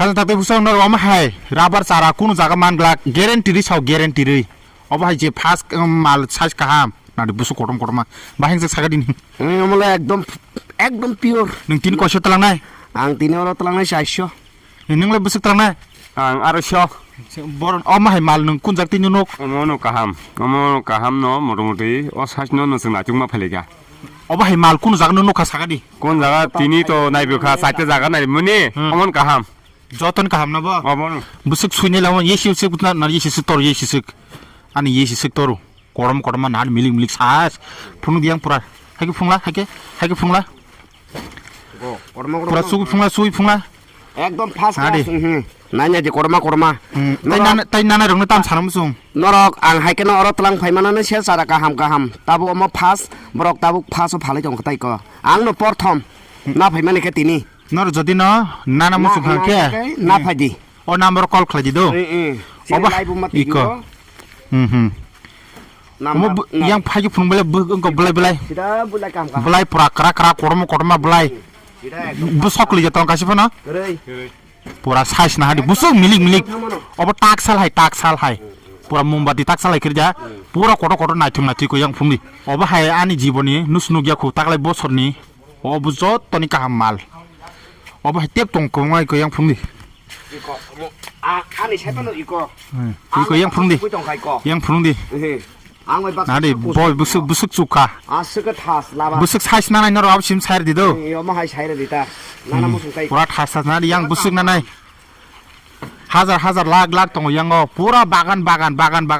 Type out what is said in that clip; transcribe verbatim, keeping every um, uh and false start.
Hajang takte bwswk norok omo hai rubber chara kunu jaga man glak, guarantee rwi sao, guarantee rwi. Obo hai je first, um, mal size kaham, nadi bwswk kotom kotom ma. Bahai jek saga dini. Hmm, omo le ekdom, ekdom pure. Nwng tini koiso twlangnai? Ang tini oro twlangnai chairso. Nwng le bwswk twlangnai? Ang aroiso. Bor-, omo hai mal nwng kun jak tini nuk? Omo no kaham. Omo no kaham no motamoti o size no nwswng naichuk ma phailika. Obo hai mal kunu jaga no nukha saga di. Kon jaga tini to naibe kha, chaita jaga nai muni, hmm, omon kaham. Joton kaham na bo? Obo no. Bwswk suinai lama, yesi sik na, na yesi sik tor, yesi sik. Ani yesi sik toru. Korom korom ma nahar milik milik sas. Phunuk diyang pura. Haike phungla, haike, haike phungla. Go, korom korom. Pura sui phungla, sui phungla. Ekdom first class. Adi. Hmm. Nanya di korom korom. Hmm. Tai nana, tai nana rongno tam sanam sung. Norok ang hai kheno oro tlang phai manani sel chara kaham kaham. Tabuk omo first, borok tabuk first o phalai tong tai ko. Ang no porthom. Na phai mani khe tini. Nor jodi no nana muchung khe, na phai di. O number call khlai di do. Eh, eh. Oba iko. Hmm, hmm. Omo yang phai phung belai bwk wngko belai belai. Sida bulai kaham kaham. Belai pura kra kra korom korom belai. Sida ekdom. Bwsok lija tong kasi phano. Kwrwi. Pura size na hadi bwswk milik milik. Obo taksal hai, taksal hai. Pura mombati taksal hai kirja. Pura kotor kotor naithok naithok ko yang phungdi. Obo hai ani jiboni nus nukya khu taklai bosorni. Obo jotoni kaham mal. Obo hai tep tong kwbangma ko yang phungdi. Iko, ani saiphano iko. Iko yang phungdi. Yang phungdi. Ang bai baksa. Nadi boi bwswk bwswk chukha. Aswk thas laba. Bwswk size nanai norok abo sim sair di do. Yo ma hai sair di ta. Nana musung kai. Pura thas thas nadi yang bwswk nanai. Hajar hajar lakh lakh tongo yango pura bagan bagan bagan bagan.